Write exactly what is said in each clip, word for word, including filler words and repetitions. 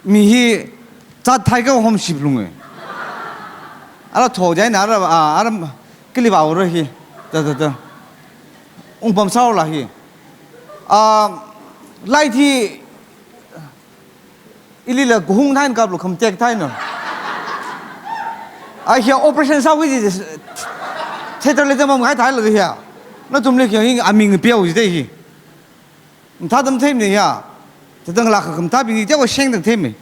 Mi hi zat thai kahom ship lunge. Ara tho jai na ara, ah, ara kili ba ura hi. Da, da, da. Ungpam sao la hi. Ah, light hi ili la kuhung thain kap lu kham tek thai no. Ai hi operation sao ki ji. Theater le tamam khai thai la hi. Nathumli hi aming piao ji de hi. Mtha tam them ne ya. Tadang la kham ta bing tewa sheng dang them me.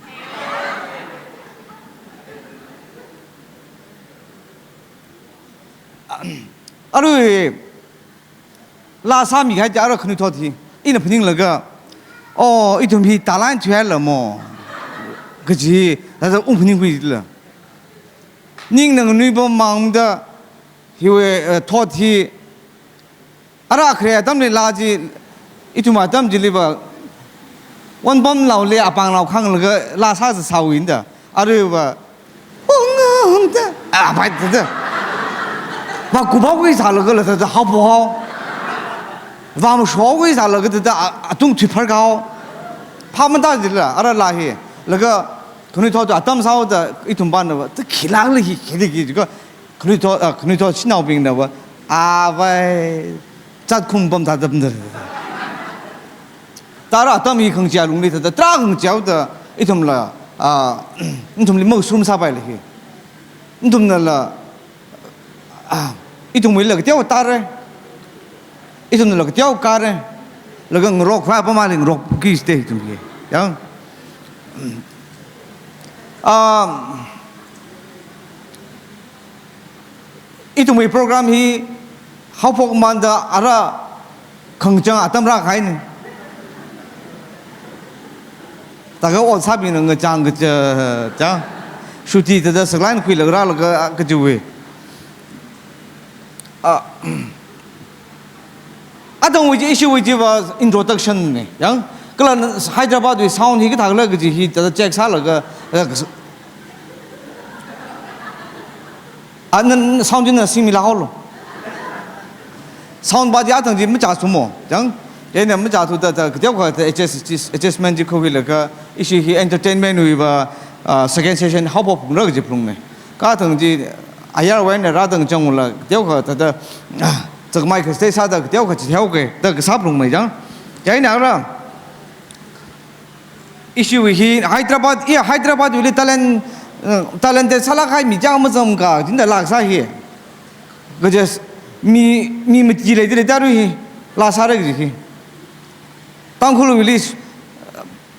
Arui la sāmi kahai ara khanuithot hi. Ina phaninglaga. Oh, ithum hi talent thuihaila mo. Kaji, thāda ung phaningkhuila. Ning nganui pam mangda, hiwui, eh, thot hi, ara khare atamli la chi, ithum atam chili va, wanpam laoli apāng lao khanglaga la sā sāwui da. Aruiva, ung da, ah, bai da. Va kuba wui sālaga la da, hao po hao. Va mashowui sālaga da, a, atung thuiphar kao. Pha mada chila, ara la hi. Laga, khanuithot atam sāhaoda, ithum pāna va, ta khilak la hi, khili ki, ka, khanuithot, ah, khanuithot shanaobingna va, ah, vai, zat khum pam thāda pam da. Tara atam hi khangachei lungli thāda, tarā khangacheihaoda, ithumla, ah, ithumli mashum sāpai la hi. Ithumna la, ah, ithumwui la kateowa tare. Ithumna la kateowa kare. Laga ngarok va pamali ngarok ki ste ithum hi. Yang. Ah, ithumwui program hi haophok manda ara khangachang atam rākahai ne. Taga ot sābingna ngachang kacha, chang. Shuti thāda saklan khuilaga rālaga kachiwui. Ah, atangwui chi, ishiwui chi va introduction ne. Yang, kala Hyderabad wui sound hi kathākhala kaji hi thāda check sālaga, ah, kas-, ah, nan sound china singmi la haolo. Sound ba chi atang chi machā sumo. Yang, ina machā thuda, da, kateokha da adjust-, adjustment chi khuilaga, ishi hi entertainment wui va, ah, second session haophok phungra kaji phalungne. Kathang chi, ayarwui eina rātang changla, teokha thāda, ah, chakmai kha stay sāda, teokha chi teokha, da kasā phalungmei chang. Chieina ara, ishiwui hi Hyderabad, iya Hyderabad wuili talent, eh, talented sālak kahai mi chang mazang ka, jinda lak sā hi. Kaja mi, mi mati lei, lei tara hi, la sāra kaji hi. Tangkhul wuili,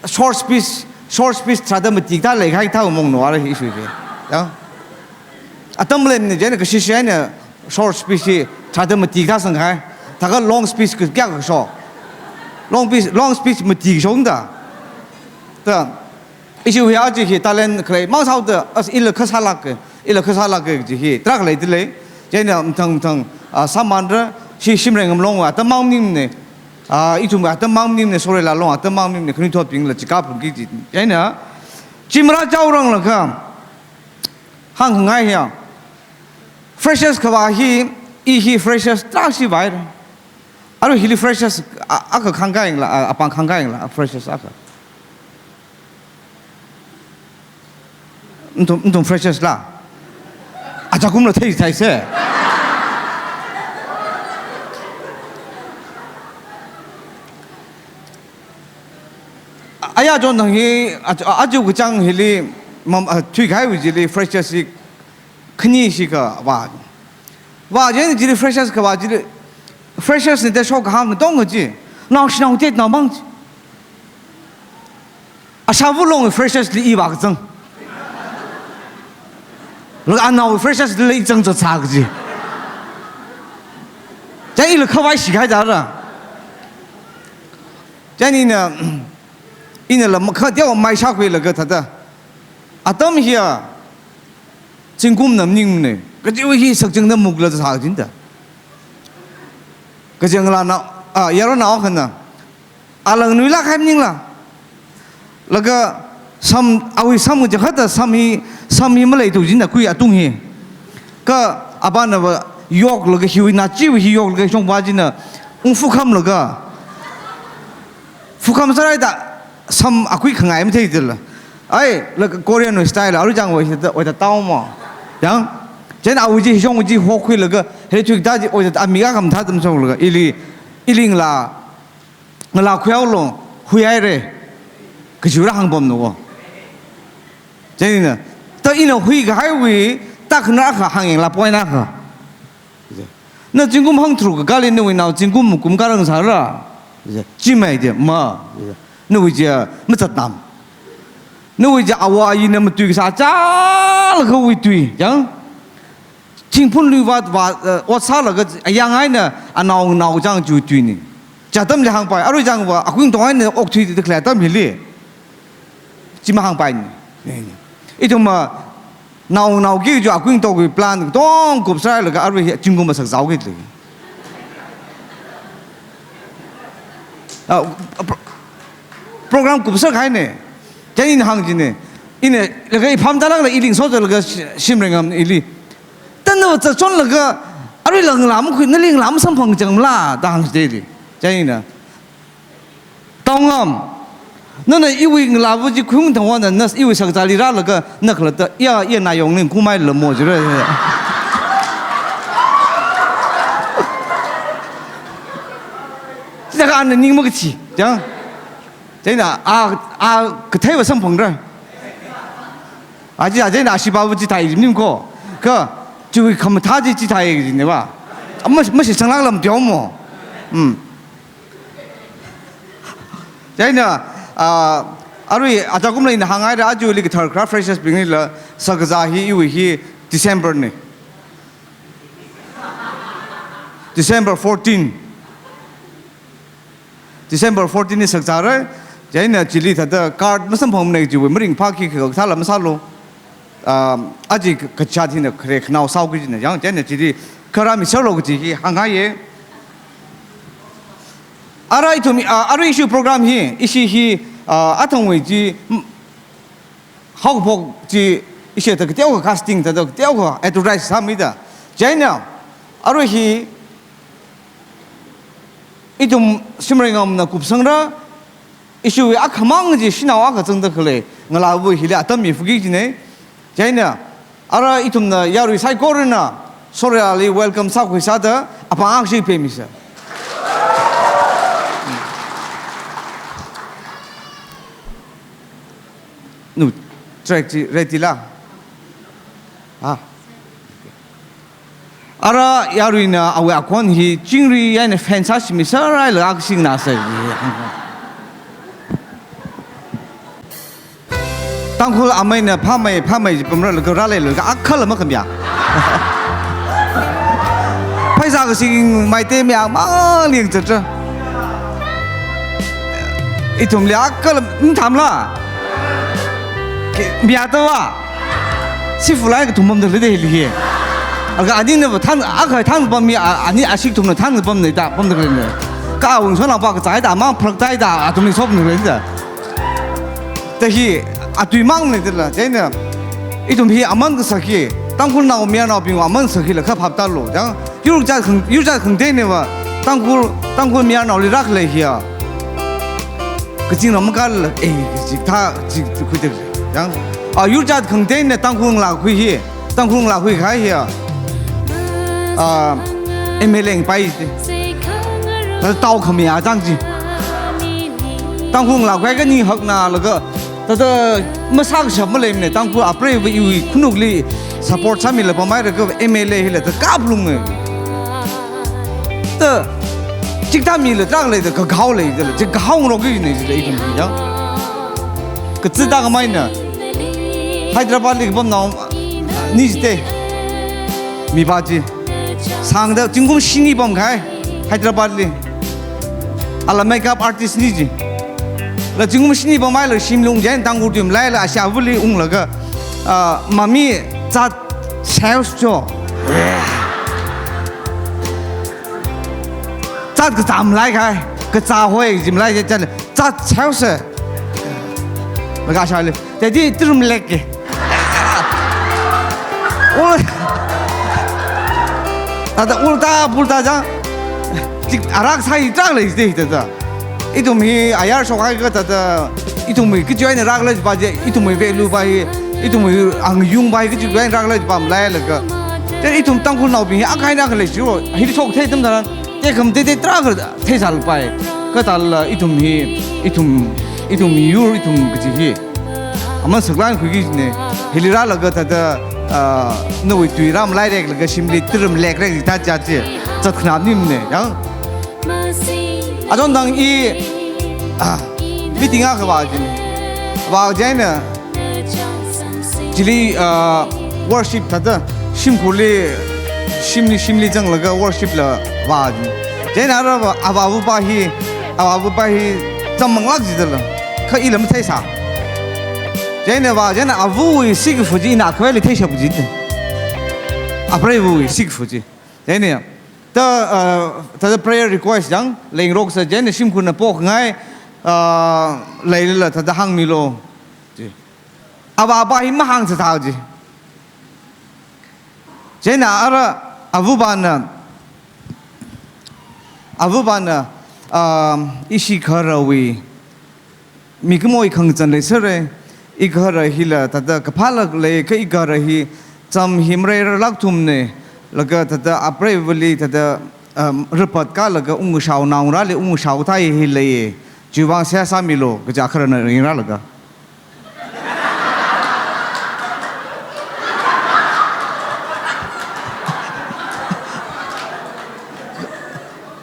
short speech, short speech tharāda mati kathā leikahai thao mong no ara hi ishiwui hi. Ya. Atam lemne chieina kashishi eina short speech hi tharāda mati kathā sangkahai. Thākha long speech ka kayākha sho. Long speech, long speech mati kasho da. Da. Ishiwui aja hi talent khalei mang sāhaoda as ila kha sālak ke, ila kha sālak ke kaji hi tarākha leida lei. Chieina mathang mathang, ah, sāmanra, shi shimrei ngamlong atam mang maningmane. Ah, ithum atam mang maningmane, sorry la long atam mang maningmane, khanuithotbingla chikap phungki ji. Chieina, chi marāchaoranglakha, hāngkhangai hiya. Freshers khavā hi, i hi freshers tarākha shi vaira. Arui hili freshers, a, akha khangkahaila, a, apāng khangkahaila, a freshers akha. Nathum, nathum freshers la. Achakumla thei thai se. Aya chon thang hi, a, a, aja kachang hili, mam, a, thuikahaiwui chili, freshers hi, khani shikha vā. Vā chieina chili freshers khavā chili, freshers na da shokhahāng katong kaji. Naoshinao tetnao mang chi. Ashāva long freshers li i vākazang. Laga anao freshers li i zangzat sā kaji. Chieina ila khavai shikahai dara. Chieina ina, ina la makha teowa mai shākhuilaga thāda. Atam hiya, zingkumna maningne. Kajiwui hi sakchingda mukla sā kajinda. Kachingla na, ah, yaronao akhana. Alang nuilak hai maningla. Laga sam, awui sam kaja khata sam hi, sam hi maleithu jinda kui atung hi. Kha apāna va yoklaga hiwui nachiwui hi yoklaga shongpa china ung phukhamlaga. Phukham sāraida sam akui khangai matheidala. Ai, laga Korean wui style, arui chang wui hita, wui ta tao mo. Yang, chieina awui chi, shong chi hokhuilaga, hei thui ta chi, wui ta, ami ka kam tha tam shong laga, ili, ili ngala, ngala khuihaolu, huihaira, kaji rāhāngpamna wo. Chieina, ta ina huikahaiwui, ta khanā kha hāngyangla point akha. Na zingkum hangtharuk kakāli nawui nao zingkum makum karang sāra. Chi mai de ma. Nawui chi mazatnam. Nawui chi awo ayina matui kasā chālakhawui tui. Yang. Thingphun lui vat vat, eh, ot sālaga ayang eina anao nao chang chiwui tuina. Chi atamli hāngpai, arui chang va, akuing tong eina okthui da khalei atam hili. Chi mahāngpaina. Ithum ma, nao nao ki ju akuing tongwui plan tong kupsālaga arui hi zingkum masakzao ki lei. Ah, pro-, program kupsā kahaina. Chieina ina hāng china. Ina, laga ipham talangla ili ngasoda laga shi-, Shimreingam ili. Tana va zachonlaga, arui la ngala makhui, nali ngala masamphang changmala, da hāng chida ili. Chieina. Tongam. Nana iwui ngala va chi khuiung thangwui eina, na iwui sakzāli rālaga, na khalatta, iya, iya na yongning kumai lamo jira. Chithākha ana ning makachi, chang. Chieina, a, a, kathei va samphangra. A chi, a chieina, a shipa va chithāi jimning ko. Kha, chiwui khamathā chi chithāi jine va. Ma, mashitsanglak lam teo mo. Hmm. Chieina, ah, arui ajakumla ina hānghaira, aja ili kathar kharā freshers bingli la, sakazā hi iwui hi December na. December fourteen. December fourteen li sakzāra, chieina chili thāda card masamphangmana chiwui maringphā khi kha thāla masālu. Um, aja kachā hina khare khanao sāo kajina, yang chieina chili kharā miserlu kaji hi hāngngaiya. Ara ithum, ah, arui ishi program hi, ishi hi, ah, athangwui chi, mm, haophok chi, ishi ta kateokha casting ta, kateokha advertise sāmida. Chieina, arui hi, ithum Shimreingamna kupsangra, ishiwui akhamang chi shanao akha zangda khalei, ngalāva hili atam mifuki jine. Chieina, ara ithumna yarui saikorana, Soreili welcome sākhui sāda, apāng akshi pemisa. Nu, track chi ready la? Ah. Ara yaruina awui akhon hi chingri eina fan sāshimi sārai la aksing na sai. Tangkhul ameina phamei, phamei ji pamra laga rālei laga akhala makhamya. Pheisā kasing maite mi amang ling chatra. Ithumli akhala, mm, thamla. Ke, miyatawa. Sifu lai kathum pamda lei de hili hi. Aga anina va than, aga than pam mi, a, ani ashik thumna than pamna da, pamda lei ne. Ka awung sona pa kazai da, mang phrak dai da, athumli sop na lei da. Ta hi, atui mang ne dala, chieina. Ithum hi aman kasā hi, Tangkhulnao mayarnaobing aman sā hila kha phap tālu, chang. Yur jat khang, yur jat khangatei ne va, Tangkhul, Tangkhul mayarnaoli rākhalei hiya. Kaching ram kal, eh, chithā, chi khuida, yang. A, yur jat khangatei ne Tangkhul ngalā khui hi, Tangkhul ngalā khuikahai hiya. A, M L A pai. Tao khami a chang chi. Tangkhul ngalā khuikahai kani hakna laga, thāda masākashap maleimane, Tangkhul apreiva iwui khanukli support sāmila pamhaira ka M L A hila thāda kaplunge. Thāda, chithā mila trak lei thāda, kakhao lei thāda, chi kakhao ngarokki ne thāda ithum ya. Kachi thākhamei na. Hyderabad li kapamnao ni jite. Mipā chi. Sāngda zingkum shini pamkahai. Hyderabad li. Ala makeup artist ni ji. La zingkum shini pamhaila shimli ungchieina Tangkhul tui malaila ashāvali unglaga, ah, mami zat sales cho. Zat kazā malaikahai, kazā hoi ji malai je chan, zat sales. Laga ashāli. Jadi, tirum lek ke. Ul-, thāda ulta, pulta jang. Chik arak sai trak lei de thāda. Ithum hi ayar shokhai ka thāda. Ithumwui kachiwui eina rākhala jipa chi, ithumwui value pa hi, ithumwui angayung pa hi kachiwui eina rākhala jipa malailaga. Chieina ithum Tangkhulnaobing hi akha eina akha leishiwo, hili shokthei atam tharan, tekhamatei tarākha theisālapai. Kha thālala ithum hi, ithum, ithum miyur, ithum kachi hi aman saklāk khuiki kajina. Hili rālaga thāda, ah, nawui tui rāmalairek laga shimli tui rāmalekrek jitha chi, zatkhanā maningmana, yang. Achon thang i, ah, meeting akha vā jina. Vā chieina, chili, ah, worship thāda, shimkhurli, shimli, shimli zanglaga worship la vā jina. Chieina ara vā, avāva pa hi, avāva pa hi, zam manglāk jidala. Kha ila matheisā. Chieina vā, chieina avawui sikafu chi ina khavaili theishap jina. Apreivawui sikafu chi. Chieina, thā, ah, thāda prayer request yang, leingaroksa chieina shimkhurna pokngai, ah, leilala thāda hāngmilu. Chi. Avāva hi mahāngsā thao chi. Chieina ara avāvana, avāvana, ah, ishi kharawui mikumo i khangazan leisera, i khara hila thāda kaphālāk lei, kha i khara hi zam hi mareirarlāk thumna, laga thāda apreivali thāda, um, rapat kalaga ungshao naongarāli ungshao thai hi lei, chiwui vang seihā sāmilu, kaja kharana ringrālaga.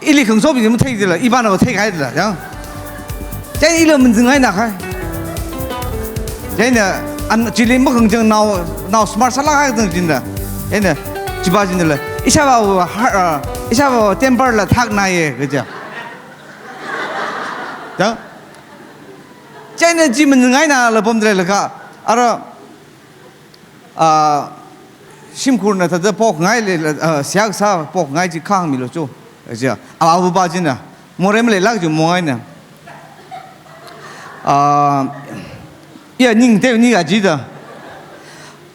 Ili khangachonbing mathei jila, ivāna theikahai jila, yang. Chieina ila manzingngaina kahai. Chieina, an, chili makhangachang nao, nao smart sālāk kahai thang jina. Chieina, chipa jinala, ishāvā, ha, ah, ishāvā temper la thaknaiya, kaja. Yang. Chieina chi manzingngaina la pamdalei laga, ara, ah, shimkhurna thāda pokngai leila, ah, seihā kasā pokngai chi khāngmilu chu. Kaja, avāva pa china, morei maleilāk chi mongaina. Ah, iya ning te ni kajida.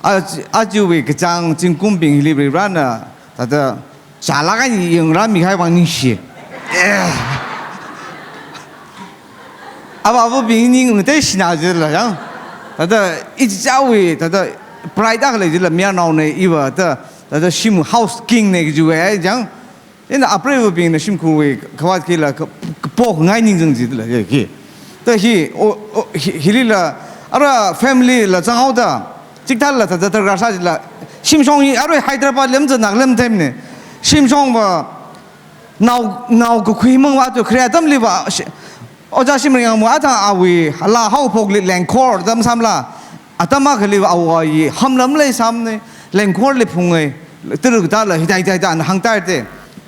Ah, achiwui kachāng zingkumbing hili Varivarana, thāda, chālāk eina yangrāmi kahai vang ningshi. Eh. Avāvabing ning ngateishina jila yang. Thāda ichichāwui, thāda pride akha lei jila mayarnaona iva, thā, thāda shim house king na kajiwui yang. Chieina apreivabingna shimkhurwui khavāt khila ka, kapokngai ningzang jila ya ki. Thā hi, o, o, hi, hilila, ara family la zanghaoda, chikathāla thāda darkar sā jila, shimshong hi, arui Hyderabad lam zan nak lam them ne. Shimshongva, nao, nao kakhui mangva tu khare atamliva, shi-, Ojā Shimreingam athang awui, laa haophokli lengkhor atam sāmala, atam akhaliva awui, hamlam leisāmana, lengkhorli phunga, tara kathāla, hithā hithā hithāna hāngtāhaida.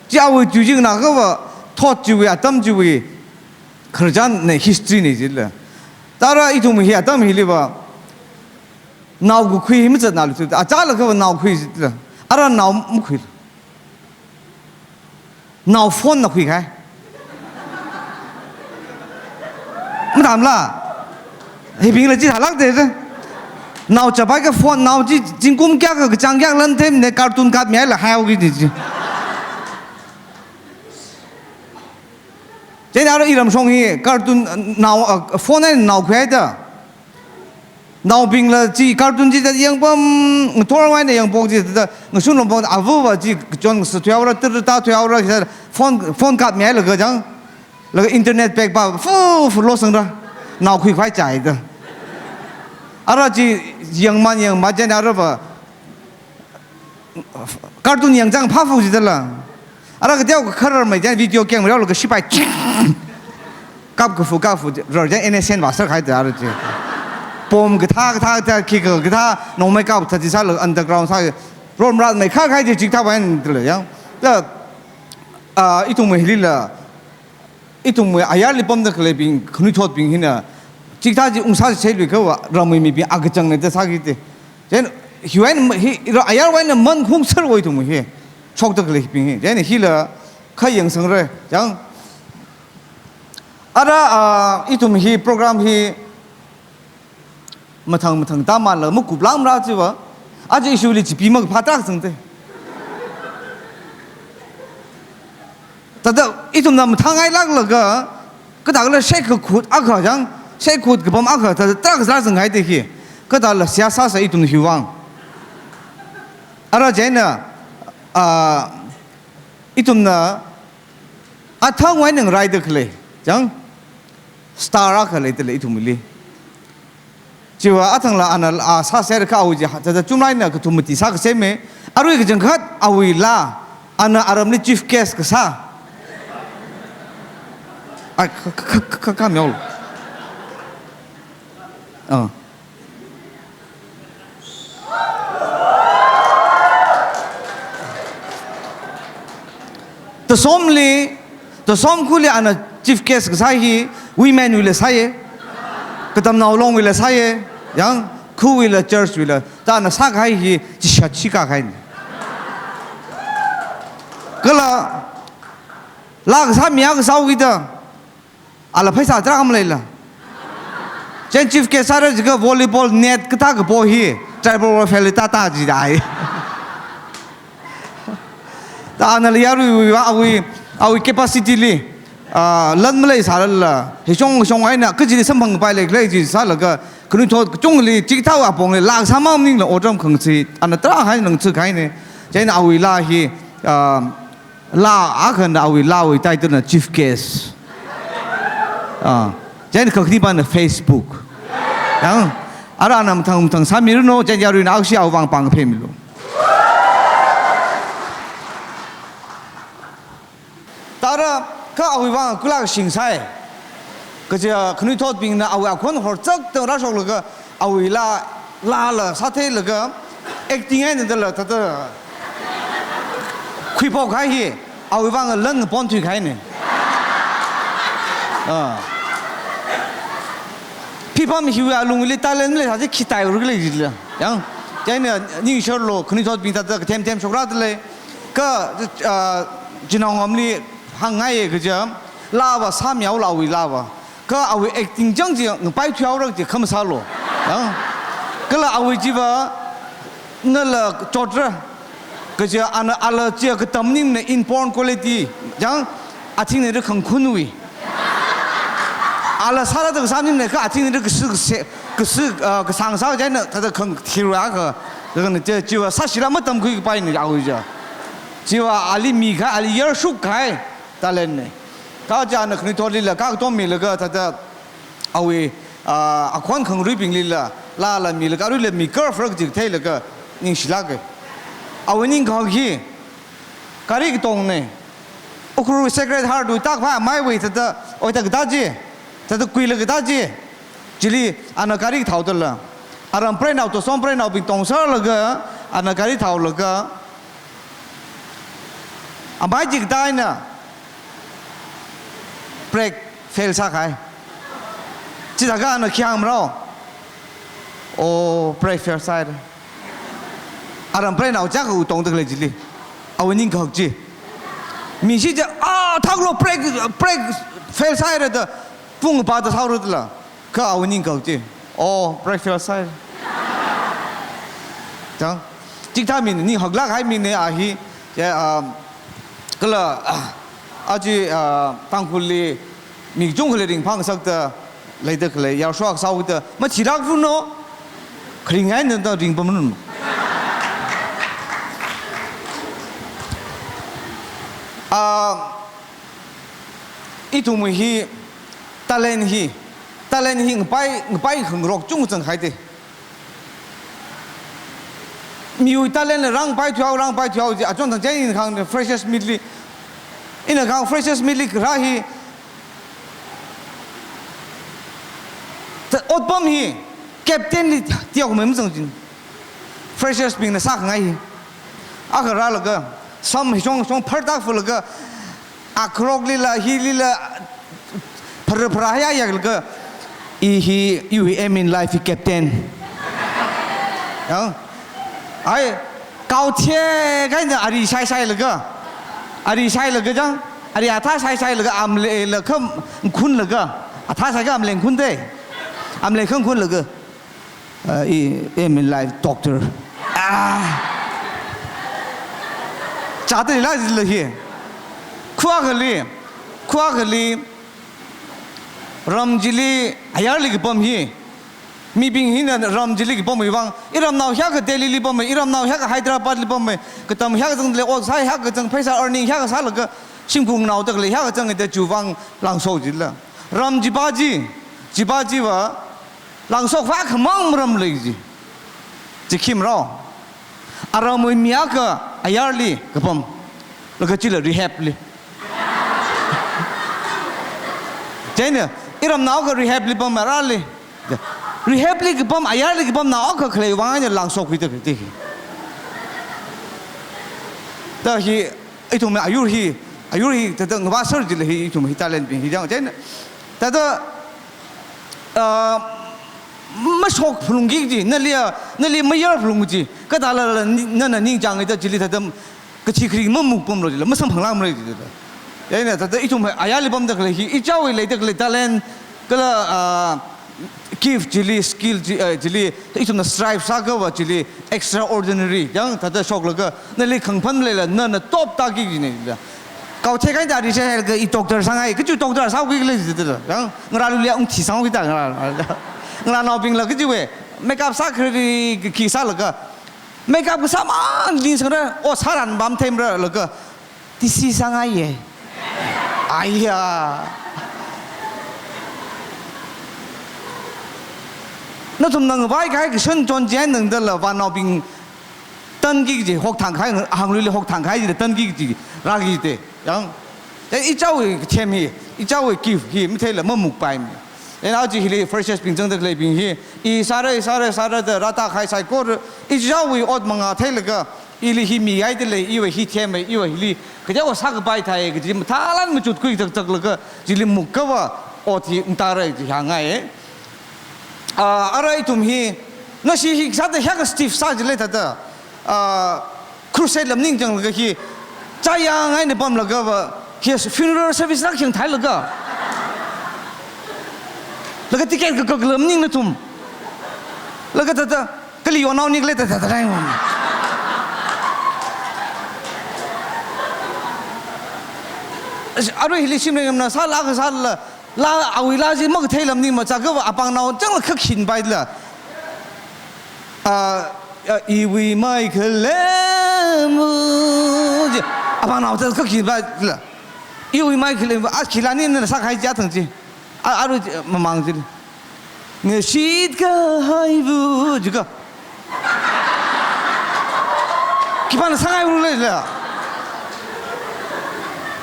Chi awui tui china kava, thot chiwui, atam chiwui, khararchanna history na jila. Thāra ithum hi atam hiliva, nao kakhui hi mazatnalu tu, achālakhava nao khui jila. Ara nao makhui. Nao phone na khuikahai. Mathāmala? Hibingla chithālākda. Nao chapai ka phone, nao chi zingkum kayākha kachāng kayākha lan them ne cartoon kapmihaila haihaoki ji. Chieina ara iramshong hi cartoon, nao, ah, phone eina nao khuihaida. Naobingla chi cartoon chi thāda yangpam, ngathorwui eina yangphok chi thāda, ngashun longphok, avava chi kachon ngasā thuihaora, tara tā thuihaora, phone, phone kapmihailaga chang, laga internet pack pa, fu, fu losangra, nao khuikhavai chida. Ara chi yangman yangma chieina arava, cartoon yangchang phafu jidala. Ara kateokha khararmei chieina video kengmei raolaga shipai. Kap kafu, kap kafu, rar chieina N S N va sar khaida ara chi. Bomb kathā, kathā, kathā, khi ka, kathā, nongmei kap thā chi sālaga underground sā. Rom rat mei kha khai chi chikathā va eina tila yang. Thā, ah, ithumwui hilila, ithumwui ayarli pamda khaleibing, khanuithotbing hina, chikathā chi ungsā sāluiakhava, ramwui mibing akachangna da sāki te. Chieina, hiwui eina, hi, ra ayarwui eina man khungsar wui ithumwui hi, shokda khaleibing hi. Chieina, hila, kha yangsangra, chang. Ara, ah, ithum hi, program hi, mathang mathang tamala makuplākmara chiva. Aja issue li chipi makaphā tarākha sangte. Thāda ithumna mathāngailāklaga, kathākhala shek kakhut akha chang, Shaikhut kapam akha, thāda tarākha sāzanghai da hi. Kathāla seihā sāsa ithum hiwui vang. Ara chieina, ah, ithumna athangwui eina ngaraida khalei, chang, star akha leidalei ithumli. Chiva athangla ana, ah, sāserkha awui chi, thāda chumlai eina kathum mati sākasem me, arui kachangkhat awui laa, ana aramli chief guest kasā. Ai, ka, ka, ka, ka, ka, miao. Ah. Tasomli, Tasom khuli ana chief guest kasā hi, women wuila sāya, katamnao longwuila sāya, yang, khawuila church wuila, thāda ana sākahai hi, chishat shikahai ni. Kala, laa kasā mi akha sāhaokida, ala pheisā tarākha maleila. Chieina chief guest sāra jiakha volleyball net kathā kapo hi, tribal welfare li tātā jidai. Thāda anala yaruiwui awui, awui capacity li, ah, lan maleisālala, hishong, hishong eina, kachili samphangpai leikhala chi sālaga, khanuithot kachungli, chikathāwui apongli, laa kasā mang maningla otram khangachee, ana tarākha eina ngacheekahai ni. Chieina awui laa hi, ah, laa akhana awui laawui title na chief guest. Ah, chieina kakhane pana Facebook. Yang, ara ana mathang mathang sāmiranu, chieina yaruina akhashi awui vang pāng kaphemilu. Thāda, kha awui vang kula kashing sai. Kaja khanuithotbingna awui akhon horzakta rāshoklaga, awui laa, laala sātheilaga, acting eina dala thāda khuiphok kahai hi, awui vang lan ngaponthuikahai ni. Ah. Phipam hiwui alungli talent leisā chi khi tai ur khalei jila. Yang, chieina ningsharlu, khanuithotbing thāda kathem them shokrada lei. Kha, ah, chinaongamli hāngngaiya kaja, laava sāmihaolu awui laava. Kha awui acting chang chi ngapaithuihaora kaji khamasālu. Yang, kala awui chiva nala chotra. Kaja ana ala chi katam maningmana inborn quality. Yang, athingna da khangkhunwui. Ala sāra da kasā maningmana kha athingna da kasu kase, kasu, ah, kasang sā chieina thāda khangthirwa kha. Kha na chi, chiva sāshila matamkhuikapai ni awui chi. Chiva ali mikahai, ali yarshuk kahai talent ni. Kha chieina khanuithotli laa kakatom milaga thāda awui, ah, akhon khangaruibingli laa, laala milaga, aruila mi curve rak jik theilaga ningshilāka. Awui ningkahak hi, gari katong ni. Ukhrul Sacred Heart wui tak pha mai wui thāda, oi thāda kathā chi, thāda kuila kathā chi. Chili ana gari thaodala. Aram preinao, Tasom preinaobing tongserlaga, ana gari thaolaga, amai chi kathā eina brake fail sākahai. Chithākha ana khi hāngmarao. Oh, brake fail sāhaira. Aram preinao chākha tongda khalei chili. Awui ningkahak chi. Mishi chi, ah, thaklo, brake, brake fail sāhaira da, pung pāda sāhaora dala. Kha awui ningkahak chi. Oh, brake fail sāhaira. Chang, chikathā mi ni, ning haklāk kahai mi ni a hi, ya, um, kala, ah, aja, ah, Tangkhulli mi kachungkhali ringphāngasakta leida khalei, yarsho akha sāhaoda, mathilākranu, kharingai nada ringpamranu. Ah, ithumwui hi, talent hi, talent hi ngapai, ngapai khangarok chungchang haida. Miwui talent la rāngpaithuihao, rāngpaithuihao chi, achon thang chieina ina kahāng freshers meet li. Ina kahāng freshers meet li kharā hi, ta, otpam hi, captain li tiao mai mazang jin. Freshers bingna sākhangai hi. Akha rālaga, sam hishong hishong phartak fulaga, akharoklila, hilila, phara phara haya yaklaga, i hi, iwui aim in life hi captain. Yang, ai, kaothei kahaina ari shaishailaga, ari shailaga chang, ari athā shaishailaga, amle la kham khunlaga, athā shaikha amle khunde, amle kham khunlaga. Uh, i, aim in life, doctor. Ah. Chata lila zila hi. Khuakhali, khuakhali, Ram chili, ayarli kapam hi. Mibing hina ram chili kapamwui vang. Iramnao hiyākha Delhili pamma, iramnao hiyākha Hyderabadli pamma, katam hiyākha zangda lei, ot sāi hiyākha zang, pheisā earning hiyākha sālaga, shimkhur nganaoda khalei hiyākha zangda chiwui vang langshok chila. Ram chipa chi, chipa chiva, langshok vākhamang maram lei chi. Chi khi marao. Aramwui mi akha ayarli kapam. Laga chila rehabli. Chieina, iramnao akha rehabli pam arali. Rehabli kapam, ayarli kapam nao akha khaleiwui vang eina langshok khuida khalei hi. Da hi, ithum ayur hi, ayur hi, thāda ngavā sāra chila hi, ithum hi talent bing hi chang. Chieina, thāda, ah, mashok phalungki chi, nali, nali mayar phalung chi, kathālala, ni, nana ningchāngda chili thāda, kachi khari mamuk pamlo chila, masamphanglāk mara chila. Chieina thāda ithum ayarli pamda khalei hi, ichāwui leida khalei talent, kala, ah, gift chili, skill chi, eh, chili, ithumna strive sākahaiva chili, extraordinary, yang thāda shoklaga, nali khangaphan leilala, nana top tāki kajina chila. Kao theikahai tari sālaga i doctor sāngai, kachi doctor sāki khala chila. Yang, ngarāluili ungthi sāki ta ngarā. Ngarānaobingla kachiwui, makeup sākhari khi sālaga, makeup kasā mang ningsangra, o sāran pam themra laga, D C sāngaiya. Aiya. Nathumna ngavākahai kashun chonchān nangdala vānaobing tanki kaji, hokthang kahai, ahangluili hokthang kahai chila tanki kaji, rāki te, yang. Eh, ichāwui kathem hi, ichāwui gift hi, matheila mamukpaimana. Eh, aja hili freshers bing zangda khaleibing hi, i sāra, i sāra, sāra da rātākahai saikora, ichāwui ot mangā theilaga, ili hi mihaida lei, iva hi themma, iva hili, kaja o sākapai thai, kaji mathālāk machutkhui chakchaklaga, chili mukkahaiva, ot hi ngatāra chi hāngngai. Ah, ara ithum hi, nashi hi sāda hiyākha stiff sā chila thāda, ah, crusade la maningchānglaga hi, chāyang eina pamlagava, hi funeral service lāk yang thailaga. Laga ticket kakak la maning nathum. Laga thāda, kali yonao ni khala thāda thāda rai mo. Arui hili shim lei ngamna sāla kasāla, la awui la chi makathei lam ni machākahaiva apāngnao changla khakhin paila. Ah, ah, iwui mai khalem u ji. Apāngnao chang khakhin paila. Iwui mai khalem, a khila ni na sākahai chi athang chi. A, aru chi, mamang chi. Ngashitkahaiva jika. Khipāna sāngai ru leila.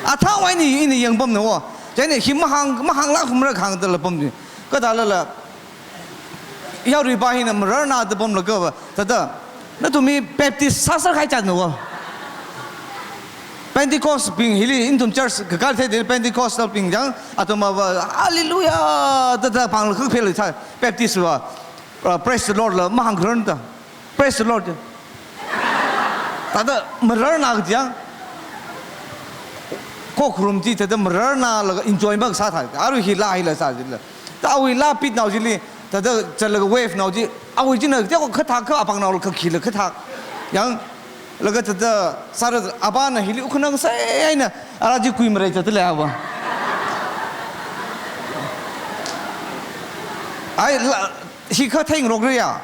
Athang wai ni, ini yang pamna wo. Chieina hi mahāng, mahānglāk humra khangda la pam ni. Kathālala, yaruipa hina mararna da pamlagava, thāda, nathum hi Baptist sāsā kahai chatna wo. Pentecost bing hili, ithum church kakā theida Pentecostal bing chang, athumva, hallelujah, thāda pāngla khak phela sā, Baptist va, uh, praise the Lord la, mahāngkharar da. Praise the Lord. Thāda mararna kaji yang. Kokharum chi thāda mararna laga enjoy makasā thā. Arui hila hila sā chila. Thāda awui la beat nao chili. Thāda chalaga wave nao chi. Awui china thāda khathā kha apāngnao la khakhila khathā. Yang laga thāda sāra apāna hili ukhanang sai eina. Ara chi kui marai thāda lei ava. Ai la, hi kha theingarokra ya.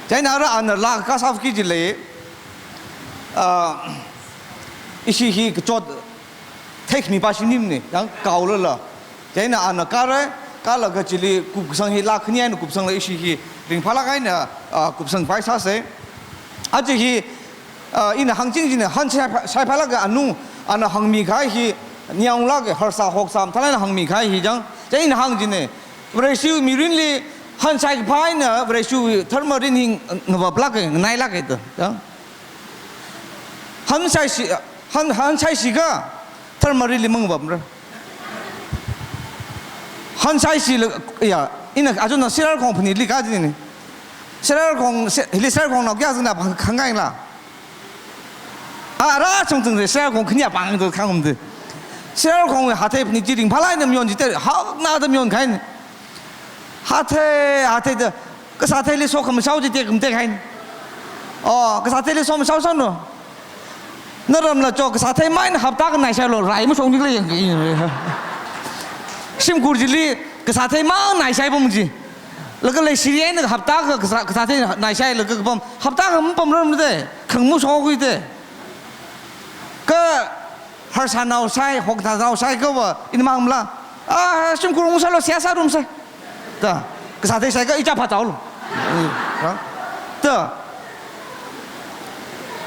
Chieina ara ana la kasāki chili, ah, ishi hi kachot theikhami pa shimnimna, yang kaolala. Chieina ana kāra, kālaga chili kupsang hi la khani eina kupsangla ishi hi ringphālāk eina, ah, kupsang pai sāsa. Aja hi, ah, ina hāngching china, han shai, shaiphālāka anu, ana hāngmikahai hi, nyānglāka harsā hoksā mathālāk eina hāngmikahai hi chang. Chieina hāng china, Vareshi mirinli han shaikaphā eina Vareshi dharma rin hi ngavaplāka, nganailāka da. Ya. Han shaishi, han, han shaishikha dharma rinli mangavapra. Han shaishila, ya, ina achon na Sirarakhong phanitli kajina. Sirarakhong, si-, hili Sirarakhong nao kayā zangna pāng khangaila. A, rāchungchung de, Sirarakhong khani pāng de khangum de. Sirarakhong hathei phanit chi ringphālāk eina mayon chite, hakna da mayon kahaina. Hathei, hathei da, kasā theili sokhamashao chi tekam tekhaina. O, kasā theili somashao sāno. Naramla cho kasā thei maina hapta kanai shailo, rai mashokni khala yang kahaina. Shimkhur chili, Kasā theimang naishai pam chi. Laga leishiri eina hapta akha kasā, kasā thei naishailaga kapam. Hapta akha mapamrarmana da. Khangmu shokhuida. Kha harsānao shai, hoknānao shai kava, ina mangmala. A, shimkhur ungsālu, seihā sārumsa. Da. Kasā theishai kha ichā phachaolu. Ha? Da.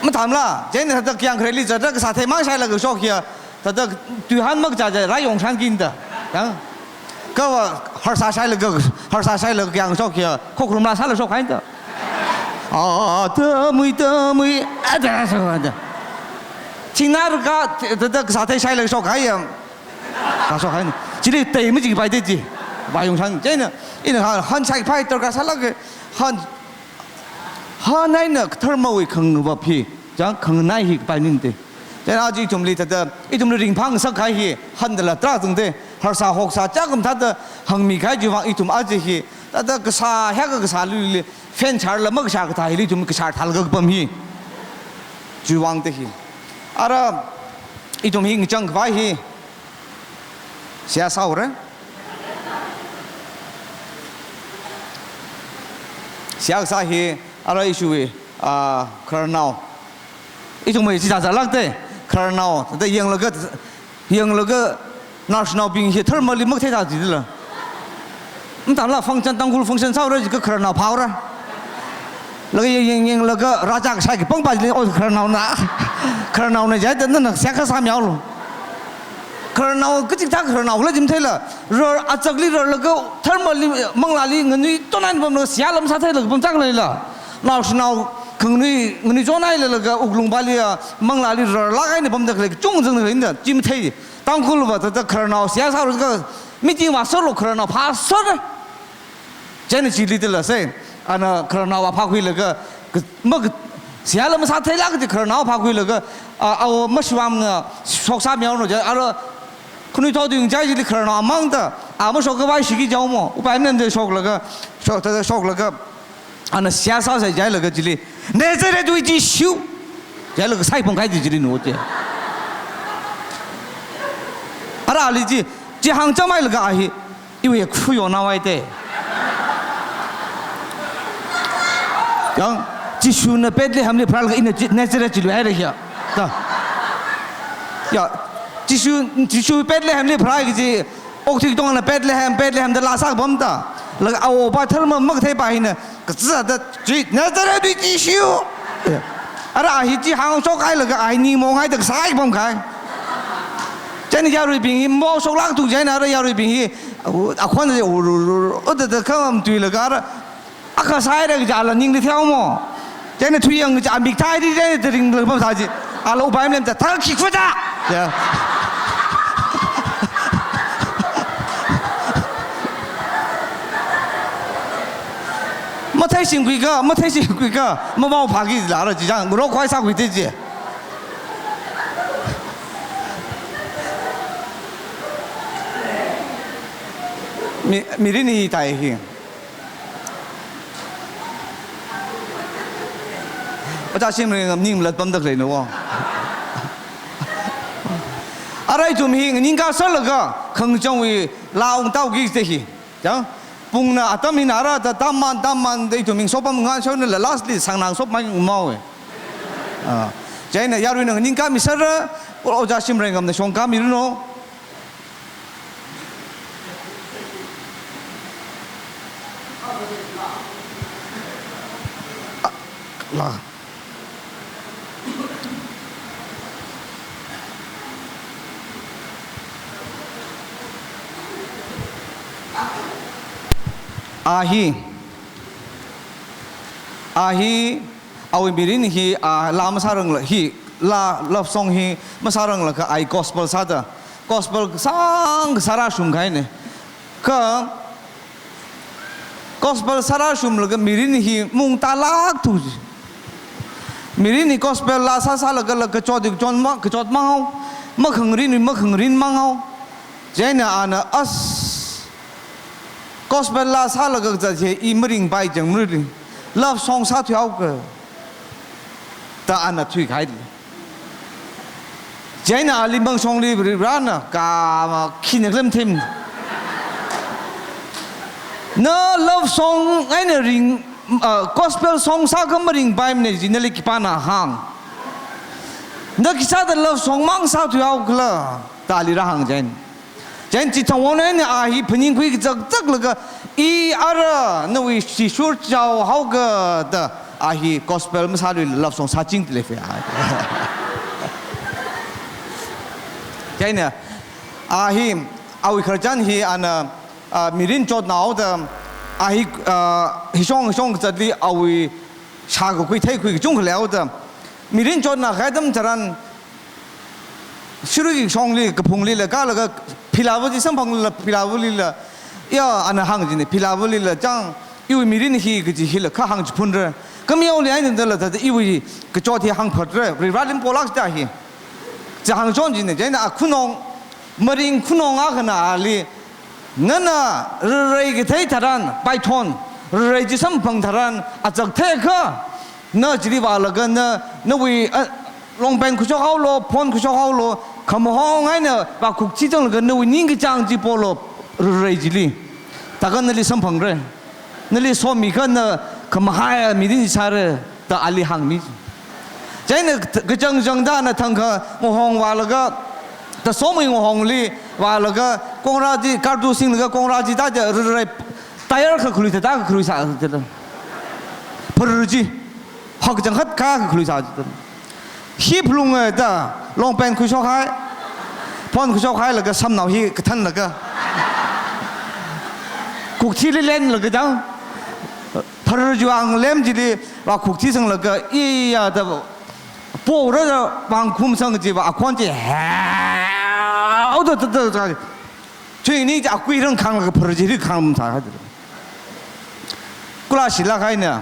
Mathāmala, chieina thāda kayāng khareli zatda kasā theimang shailaga shok hiya. Thāda tuihān makachā chi, rai yongshan kinda. Yang. Kava harsā shailaga, harsā shailaga kayāng shok hiya, khokharum rāsāla shokhaida. A, tamui, tamui, a, da, shokhaida. Thingnarka, thāda kasā theishailaga shokhaiya. Ka shokhaina. Chili tei majipaida chi. Rai yongshan. Chieina, ina ha, han shaipai darkar sālāka, han, han eina dharmawui khangavap hi, chang khanganai hi kapai maningda. Chieina aja ithumli thāda, ithumli ringphāngasakkahai hi, handala tarākha zangda, harsā hoksā chākam thāda hāngmikahai chiwui vang ithum aja hi, thāda kasā, hiyākha kasā luli, fan chārla makashā kathā hili ithum kashār thālaga kapam hi. Chiwui vangda hi. Ara, ithum hi ngachang khavai hi, seihā sāhaora. Seihā kasā hi, ara ishiwui, a, khararnao. Ithumwui chi zāzālākda, khararnao, da yanglaga, yanglaga, naoshinaobing hi dharmali makathei thā jidala. Mathāmala function, Tangkhul function sāhaora jiakha khararnao phāhaora. Laga yang, yang, yanglaga rāchak shai kipang pa jili, o khararnaona. Khararnaona jihaida nana seihā kasā mihaolu. Khararnao kachikathā khararnao khala chi matheila, rar achakli rarlaga, dharmali, manglāli, nganui tona eina pamlaga, seihā lam sātheilaga pamchang leila. Naoshinao khanganui, nganui chonhailaga, wuklungpali, a, manglāli rarlāk eina pamda khalei kachungkha zangda khaleina, chi mathei. Tangkhulva thāda khararnao seihā sāhaora kha, meeting va sārlo khararnao phāsāra. Chieina chili thāla sai, ana khararnao va phākhuilaga, ka, ma ka, seihā lam sātheilāk kaji khararnao phākhuilaga, a, awo mashivam na shoksā mihaono, ja, ara khanuithotwui ngachaili khararnao amang da, a mashok khavai shiki jaomo, upai maningmana da shoklaga, shok, thāda shoklaga, ana seihā sāsai jilaga chili, Nazarethwui Jishu, jilaga sai pongkahai chi chili no te. Ara ali chi, chi hāngchāmhailaga a hi, iwui khu yonhaowa te. Yang, Jishuna Bethlehemli pharālaga ina chi, Nazareth chi luihaira hiya. Da. Ya, Jishu, Jishu Bethlehemli pharā kaji, okathui katongana Bethlehem, Bethlehem da laa sākapam da. Laga awo pa dharma makathei pa hina, kazāda chi, Nazarethwui Jishu. Ya. Ara a hi chi hāngshokhailaga a hi ning monghaida kasā pamkahai. Chieina yaruibing hi moshoklākthuk chieina ara yaruibing hi, a, akhon chi, u, ru, ru, ru, u, da, da, khamam tuilaga ara, akha sāhaira kaja ala ningli theihaomo. Chieina thuiyang kaja amik thāhaira, chieina da ringlaga pamsā chi. Ala upai maningmana da, thākha khi khuda. Ya. Matheishingkhuiakha, matheishingkhuiakha, mavao phāki jila ara chi chang, ngarok khavai sākhuida chi. Mi, mirin hi thāi hi. Ojā Shimreingam ning malat pamda khaleina wo. Ara ithum hi nganingkasālaga, khangachangwui laa ungtao kida hi. Chang, pungna atam hina ara da tamman, tamman da ithum hing sopam ngashaona la lastly sangnang sopmai ngamawe. A, chieina yaruina nganingkamisāra, Ojā Shimreingamna shongkamiruno. A, la. A hi, a hi, awui mirin hi, a, laa masārangla hi, laa love song hi masāranglaga a hi gospel sāda, gospel sāng sārāshungkahaina. Kha gospel sārāshunglaga mirin hi mungtālākthuk. Mirin hi gospel laa sāsālaga la kachot kachot ma, kachot manghao, makhangarin makhangarin manghao. Chieina ana as gospel laa sālaga kazat hi i maringpai jang maringri. Love song sāthuihaoka. Da ana thuikahai. Chieina ali mangshongli ri rāna, kama khina khalam thim. Na love song eina ring, ah, gospel song sākha maringpaimana ji nali khipāna hāng. Na khisāda love song mang sāthuihaokhala, da ali rāhāng chieina. Chieina chithang won eina a hi phaningkhui kazak zaklaga, i ara nawui shishur chao haoga da a hi gospel masāluila love song sāchingda lei fe a. Chieina, a hi, awui khararchan hi ana, ah, mirin chotnaoda, a hi, ah, hishong hishong kazatli awui shākakhui theikhui kachungkha leihaoda, mirin chotna kha atam tharan, shirui kashongli, kaphunglila, kalaga philāva chi samphanglala, philāvalila, ya, ana hāng chieina, philāvalila, chang, iwui mirin hi kaji hila, kha hāngchiphunra. Kha mihaoli eina dala, thāda iwui kachot hi hāngphatra, Varivarali polak da hi. Chi hāngchon chieina, chieina a khunong, maring khunong akhana ali, nana rarei kathei tharan, python, rarei chi samphang tharan, azak theiakha, na chili vālaga na, nawui, ah, longpen khuishok haolu, phone khuishok haolu, khamahong eina vākhukthui zanglaga nawui ningkachāng chi polu, rarei chili. Thākha nali samphangra. Nali somiakha na khamahai mirin sāra, da ali hāngmi. Chieina kachang changda ana thangkha ngahong vālaga, da somwui ngahongli vālaga, kongra chi, kartu singlaga kongra chi da ja rarei, tyre kakhalui thāda kakhalui sā, da. Phar chi, hok changkhat kakhalui sā, da. Hi phalunga da, longpen khuishokhai, phone khuishokhailaga samnao hi kathanlaga, khukthuili lenlaga dang, phar chiwui ngalem chili vākhukthui zanglaga, iya da, pora da vāngkhum sang chi vā akhon chi, hao da, da, da, da. Chuini chi akui rang khanglaga phar chili khang sāhai da. Kula shilak eina,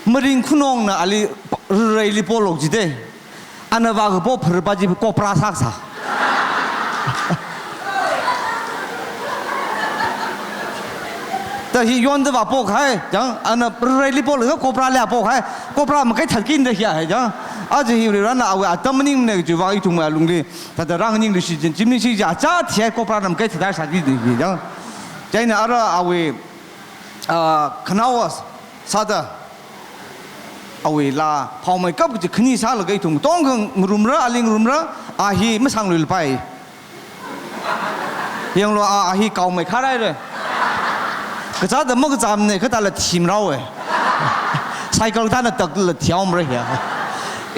maring khunongna ali rareili polok jide. Ana vākapo pharpa chi cobra sāsā. Da hi yonda vāpokhai, chang, ana rareili polaga cobra li vāpokhai, cobra makaithat kinda hi hai, chang. Aja hi Varivarana awui atam maningne kajiwui vang ithumwui alungli, thāda rānganing lushi jin, chimni shi ja cha thihai cobra na makaithat sāki da hi, chang. Chieina ara awui, ah, khanaowa sāda, awui laa, phaomeikap kaji khani sālaga ithum katonga ngarumra, ali ngarumra, a hi masāngluilapai. Yanglu a, a hi kaomei kharāhaira. Kazāda makazāmana, katāla thimrao e. Cycle thāna takla thihaomara hi.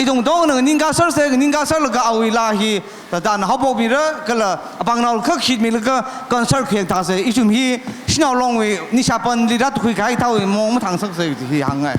Ithum katongana nganingkā sārsa, nganingkā sārlaga awui laa hi, thāda ana haophokmira, kala apāngnao khak hitmilaga concert khayang thāsa, ithum hi Shanao Long wui nishapanli rākhui kahai thāwui mong mathāngasaksa hi hāngngai.